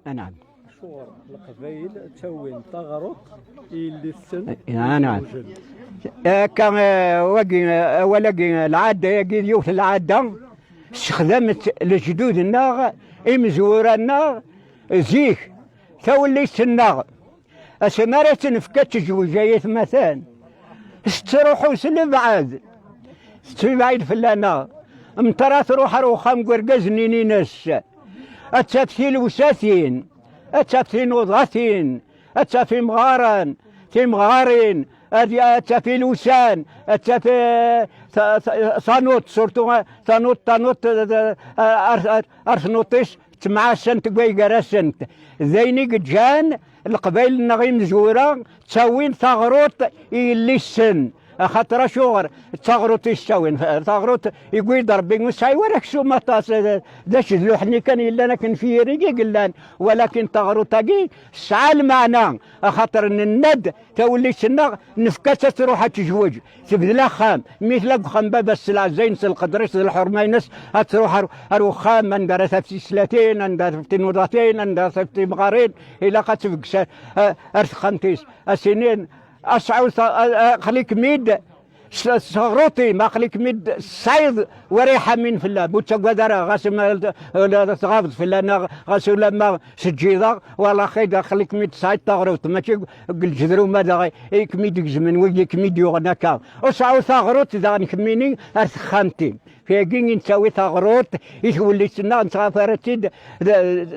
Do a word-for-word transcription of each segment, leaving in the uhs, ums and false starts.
Anɛam. Acuɣer Leqbayel ttawin taɣruḍt i yelli-tsen? Anɛam. Akka, eh, wagi, eh, awal-agi, eh, lɛadda-agi d yiwet n lɛadda, ssexdamet lejdud-nneɣ, imezwura-nneɣ, zik, tawellit-nneɣ. Asmi ara tt-nefk ad tejwej ay atmaten, tettruḥu s lebɛed, tettibɛid fell-aneɣ. Mtra truḥ ar uxxam n wergaz-nni-ines, ad taf tilewsatin, ad taf tinuḍatin, ad taf imɣaren, timɣarin, ad, ad taf ilusan, ad taf, eh, ta-, ta-, tanuḍt, surtout, eh, tanuḍt, tanuḍt, eh, eh, ar, ar, ar tnuḍt-is, ttemɛassant deg way gar-asent. D ayen i yeǧǧan Leqbayel-nneɣ imezwura ttawin taɣruḍt i yelli-tsen. Axaṭer acuɣer d taɣruḍt i s-ttawin? Taɣruḍt yewwi-d Rebbi ur tesɛi wara aksum aṭas. D acedluḥ-nni kan yellan akken f yiri i yellan. Walakin taɣruḍt-agi tesɛa lmeɛna, axaṭer nenna-d tawellit-nneɣ nefka-tt ad truḥ ad tezweǧ, tebdel axxam. Mi tella deg uxxam baba-s s lɛezza-ines, s lqedr-is, s lḥurma-ines, ad truḥ ar, ar uxxam anda ara taf tislatin, anda ara taf tinuḍatin, anda ara taf timɣarin, ilaq ad tebges ar, ar, ar texxamt-is. Ad s-inin, a sɛu ta-, a, a, aql-ikem-id s, s teɣruḍt-im, aql-ikem-id tesɛiḍ wara iḥamin fell-am, ur ttagad ara, ɣas ma tɣabeḍ fell-aneɣ, ɣas ulamma s ǧǧiḍeɣ, walaxi aql-ikem-id tesɛiḍ taɣruḍt, mačči deg lejdud-im daɣ i kem-id-igezmen, wigi i kem-id-yuɣen akka. Ur sɛu taɣruḍt daɣen kemmini ar texxamt-im. Tagi i nettawi taɣruḍt i twellit-nneɣ, nettɣaf ara-tt-id d,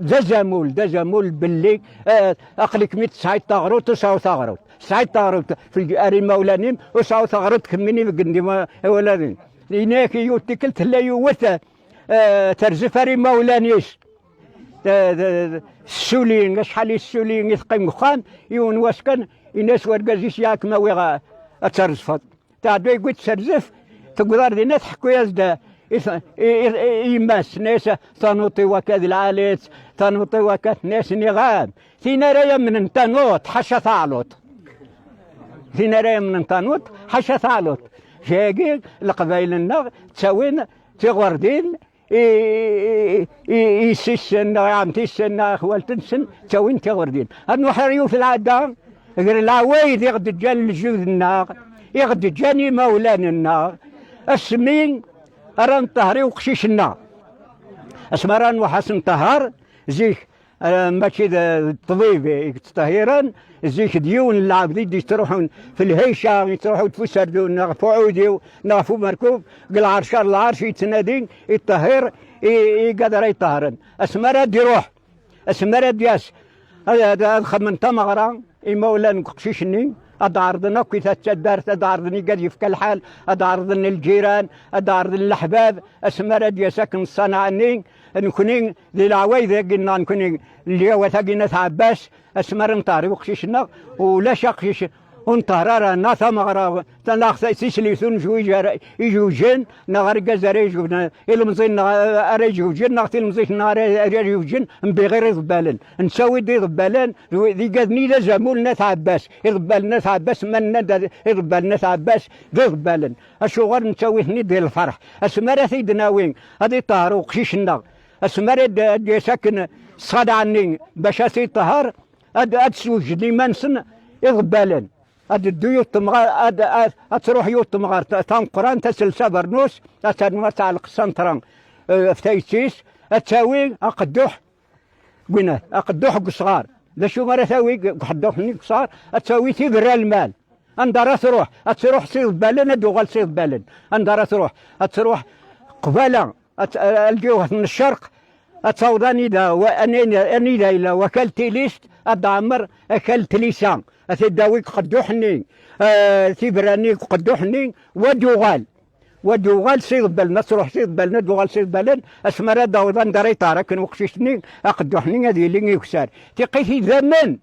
d azamul, d azamul belli, eh, aql-ikem-id tesɛiḍ taɣruḍt, ur sɛu taɣruḍt. Tesɛiḍ taɣruḍt f-, ar imawlan-im, ur sɛu taɣruḍt kemmini deg indi ma-, iwaladen. Yenna-yak yiwet tikkelt tella yiwet, eh, terzef ar imawlan-is. Eh, d, d, tessulli, acḥal i tessulli i teqqim deg uxxam, yiwen wass kan, yenna-as wergaz-is, "Yak ma wiɣ a-, ad terzfeḍ." Tɛedda yewwi-tt s rzef, tewweḍ ar dinna tḥekku-yas-d i, i, i, i yemma-s, tenna-yas, "Tanuḍt-iw akka d lɛali-tt, tanuḍt-iw akka." Tenna-yas, "Nniɣ-am, tin ara yamnen tanuḍt, ḥaca taɛluṭ." Tin ara yamnen tanuḍt, ḥaca taɛluṭ. Tagi, Leqbayel-nneɣ ttawin tiɣurdin i, i, i, i yessi-sen, neɣ i ɛemti-sen, neɣ i xwalt-nsen, ttawin tiɣurdin. Ad nruḥ ar yiwet lɛadda, gar leɛwayed i ɣ-d-ǧǧan lejdud-nneɣ, i ɣ-d-ǧǧan imawlan-nneɣ, asmi ara nṭehher i uqcic-nneɣ. Asmi ara nruḥ ad s-nṭehher, zik, eh, mačči d, d ṭṭbib i yettṭehhiren, zik d yiwen n lɛebd i d-yettruḥun f lhayca, yettruḥu-d f userdun, neɣ f uɛudiw, neɣ f umerkub, deg lɛerc ar lɛerc yettnadi, yeṭṭehhir, i, i igad ara iṭehren. Asmi ara d-iruḥ, asmi ara d-yas, ad, ad, ad xemmen tameɣra, imawlan n uqcic-nni, ad ɛerḍen akk i taddart, ad ɛerḍen igad yefka lḥal, ad ɛerḍen lǧiran, ad ɛerḍen leḥbab, asmi ara d-yas akken ṣṣanaɛ-nni, nekni di leɛwayed-agi-nneɣ, nekni n lyawat-agi n At Ɛebbas, asmi ara nṭehher i uqcic-nneɣ, ulac aqcic ur nṭehher ara, neɣ tameɣra, neɣ ta-, tislit ur nezwiǧ ara, ijewǧen, neɣ argaz ara ijewǧen, ilemẓi-nneɣ ara ijewǧen, neɣ tilemẓit-nneɣ ara, ara ijewǧen, mbiɣir iḍebbalen. Nettawi-d iḍebbalen, d igaden i d azamul n At Ɛebbas. Iḍebbalen n At Ɛebbas, ma nenna-d iḍebbalen n At Ɛebbas, d iḍebbalen. Acuɣer nettawi-ten-id di lferḥ? Asmi ara t-id-nawi, ad iṭehher uqcic-nneɣ. Asmi ara d-, ad d-yas akken ṣṣanaɛ-nni bac ad t-iṭehher, ad, ad swejden iman-nsen iḍebbalen. Ad ddu yiwet temɣar, ad, ad, ad truḥ yiwet temɣart ta-, tameqqrant, ad tels abernus, ad ternu ad teɛleq ṣṣantra, eh, ɣef tayet-is, ad tawi aqedduḥ, gwina, aqedduḥ deg usɣar. D acu ara tawi deg uqedduḥ-nni deg usɣar? Ad tawi tiberra n lmal. Anda ara truḥ? Ad truḥ s iḍebbalen, ad d-tuɣal s iḍebbalen. Anda ara truḥ? Ad truḥ qbala, ad t-, ar lǧihat n ccerq, ad taweḍ anida, wa-, anida, anida yella wakal tilist, ad d-ɛemmer akal tlisa. Ad t-id-tawi deg uqedduḥ-nni, eh, tiberra-nni deg uqedduḥ-nni, wa d-uɣal. Wa d-uɣal s iḍebbalen, ad truḥ s iḍebbalen, ad d-uɣal s iḍebbalen, asmi ara d-taweḍ anda ara yeṭṭehher akken uqcic-nni, aqedduḥ-nni ad yili ikessar. Tiqqit idammen.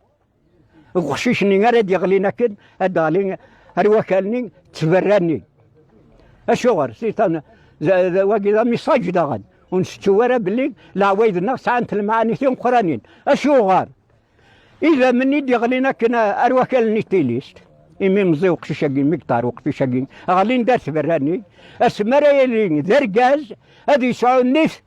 Deg uqcic-nni ara d-yeɣlin akken, ad d-ɣlin ar wakal-nni, ttberra-nni. Acuɣer? Si tan-, d, d, wagi d amiṣaǧ daɣen. Ur nsettu ara belli leɛwayed-nneɣ sɛant lemɛani timeqqranin. Acuɣer? Idammen i d-yeɣlin akken ar wakal-nni tilist, imi meẓẓi uqcic-agi, mi yeṭṭer uqcic-agi, ɣlin-d ar tberra-nni, asmi ara yali d argaz, ad yesɛu nnif,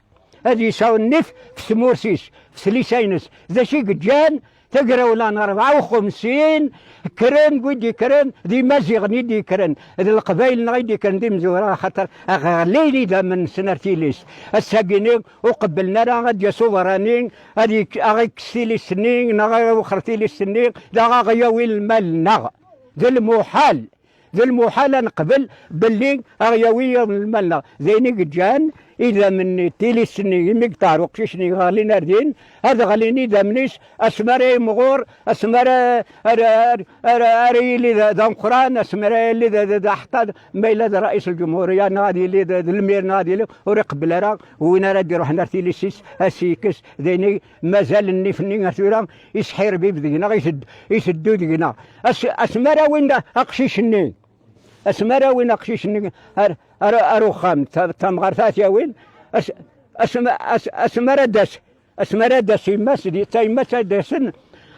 Ad yesɛu nnif f tmurt-is, f tlisa-ines. D acu i yeǧǧan? Tagrawla n rebɛa u xemsin, kkren, wid d-yekkren, d Imaziɣen i d-yekkren, d Leqbayel-nneɣ i d-yekkren d imezwura, axaṭer ɣlin idammen-nsen ar tilist. Ass-agi-nni ur qebblen ara ad d-yas uberrani, ad yek-, aɣ-ikkes tilist-nni, neɣ aɣ-iwexxer tilist-nni, neɣ aɣ-yawi lmal-nneɣ. D lmuḥal. D lmuḥal ad neqbel belli aɣ-yawi yiḍ n lmal-nneɣ. D ayen i yeǧǧan idammen-nni, tilist-nni, imi yeṭṭar uqcic-nni ɣlin ar din, ad ɣlin idammen-is, asmi ara yimɣur, asmi ara, ara, ara, ara, ara yili d, d ameqqran, asmi ara yili d, d, d aḥeṭṭan, ma yella d ṛṛayis lǧemhuriya, neɣ ad yili d, d lmir, neɣ ad yili, ur iqebbel ara win ara d-iruḥen ar tilist-is, ad s-yekkes. D ayen i mazal nnif-nni ar tura isḥirbib deg-neɣ, itedd-, iteddu deg-neɣ. As-, asmi ara win aqcic-nni, asmi ara win aqcic-nni ar, ar, ar uxxam, ta-, tamɣart ad t-yawin, as-, asmi, as-, asmi ara d-as-, asmi ara d-tas yemma-s, di tayemmat ad d-asen,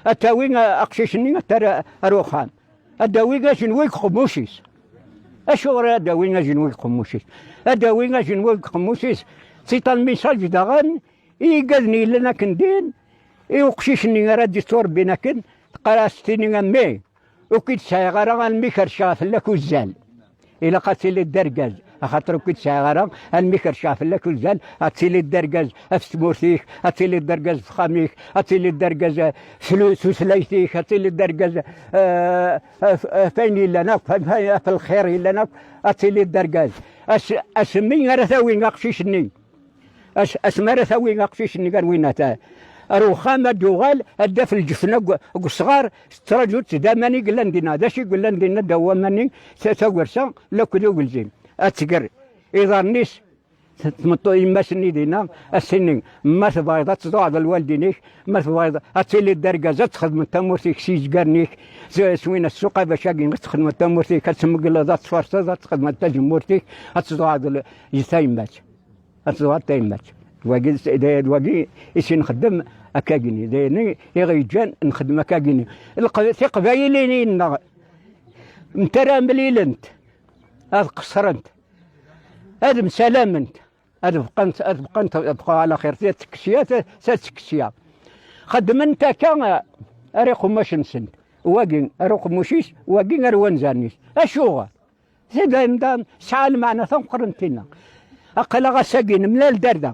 ad tawi, a-, aqcic-nni ad t-terr ar uxxam. Ad d-tawi ajenwi deg uqemmuc-is. Acuɣer ad d-tawi ajenwi deg uqemmuc-is? Ad d-tawi ajenwi deg uqemmuc-is, c'est un message daɣen i yigaden yellan akken din, i uqcic-nni ara d-itturebbin akken, teqqar-as, tini, a mmi, ur k-id-sɛiɣ ara almi kerceɣ fell-ak uzzal. Ilaq ad tiliḍ d argaz, axaṭer ur k-id-sɛiɣ ara almi kerceɣ fell-ak uzzal, ad tiliḍ d argaz ɣef tmurt-ik, ad tiliḍ d argaz ɣef uxxam-ik, ad tiliḍ d argaz, eh, f lu-, tutlayt-ik, ad tiliḍ d argaz, eh, ɣef, ɣef ayen yellan akk, ɣef, ɣef lxir yellan akk, ad tiliḍ d argaz. As-, asmi ara tawi aqcic-nni, As-, asmi ara tawi aqcic-nni ar winna ta-, ar uxxam, ad d-uɣal, ad d-af lǧefna deg, deg usɣar, tettraǧu-tt d aman i yellan dinna. D acu i yellan dinna ddaw waman-nni? Ta-, tagersa, lakk d ugelzim. Ad tger iḍarren-is, t-, tmeṭṭu-, yemma-s-nni dinna, ad s-tini, ma tebɣiḍ ad tḍuɛeḍ lwaldin-ik, ma tebɣiḍ ad tiliḍ d argaz, ad txedmeḍ tamurt-ik s yizgaren-ik, s, s winna, s uqabac-agi, ad txedmeḍ tamurt-ik, ad tmegleḍ, ad tfarseḍ, ad txedmeḍ tajemmurt-ik, ad tḍuɛeḍ l-, i tayemmat. Ad tẓur tayemmat. D wagi, d, d wagi i s-nxeddem akkagini. D ayen i ɣ-yeǧǧan nxeddem akkagini. Lq-, tiqbayliyin-nneɣ, mtara mlilent, ad qeṣrent, ad msalament, ad bqant, ad bqant, ad bqaw ɛla xir, ta tteksya, ta, ta tteksya. Xeddment akka, ar iqummac-nsent. Wagi ar uqemmuc-is, wagi ar wanzaren-is. Acuɣer? Tidayemdan tesɛa lmeɛna tameqqrant-inna. Aql-aɣ ass-agi nemlal-d ar da.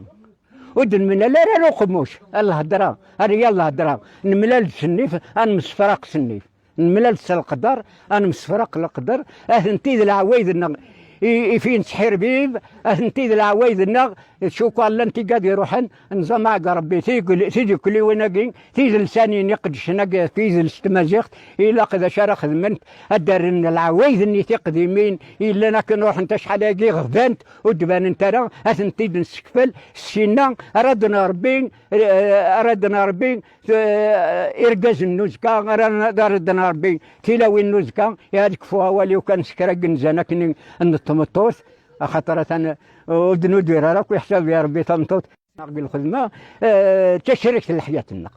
Ur d-nemlal ara ar uqemmuc, ar lhedra, ar yal lhedra. Nemlal-d s nnif, ad nemsefraq s nnif. Nemlal-d s leqder, ad nemsefraq leqder. Atenti d leɛwayed-nneɣ i, i fin sḥirbib, atenti d leɛwayed-nneɣ. Cukkeɣ llan tigad iruḥen, nẓam aɛeg Rebbi, tigl-, tidukliwin-agi, tidelsanin iqeddcen-agi, tidles n tmaziɣt, ilaq d acu ara xedment, ad d-rren leɛwayed-nni tiqdimin, yellan akken ruḥent acḥal-agi ɣbant, ur d-banent ara, ad tent-id-nessekfel, syenna ara d-nṛebbi, eh, ara d-nṛebbi, eh, irgazen n uzekka, ara n-, ara d-nṛebbi tilawin n uzekka, ad kfuɣ awal-iw kan s kra n yinzan akken n tmeṭṭut, axaṭer atan ur d-nudir ara akk iḥsab i Rebbi tameṭṭut. Neɣ deg lxedma, eh, d tacrikt n leḥyat-nneɣ.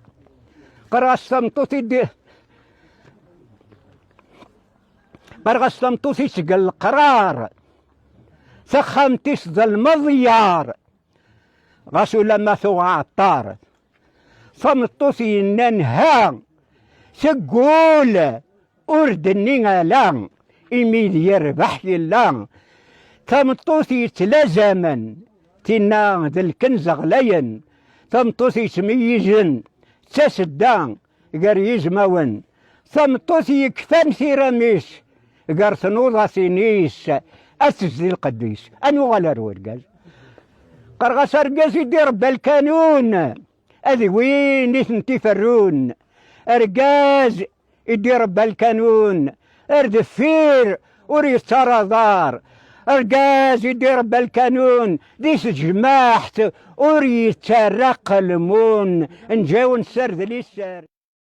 Qqareɣ-as tameṭṭut i d-, qqareɣ-as tameṭṭut i seg leqrar, taxxamt-is d lmeḍyar, ɣas ulamma tuɣ aɛeṭṭar. Tameṭṭut yennan ha, teggul, ur d-tenni ala, imi d yerbeḥ yella. Tameṭṭut yettlazamen, tinna d lkenz ɣlayen. Tameṭṭut yettmeyyizen, d tasedda gar yizmawen. Tameṭṭut yekfan tiram-is gar tnuḍatin-is, ad tezdi lqedd-is. Ad nuɣal ar urgaz. Qqareɣ-as argaz i d-irebba lkanun, ad win i tent-iferrun. Argaz i d-irebba lkanun, ar deffir ur yettaraḍ ar. Argaz i d-irebba lkanun, di tejmaɛt ur yettarra qelmun. Nǧaw nessared liser.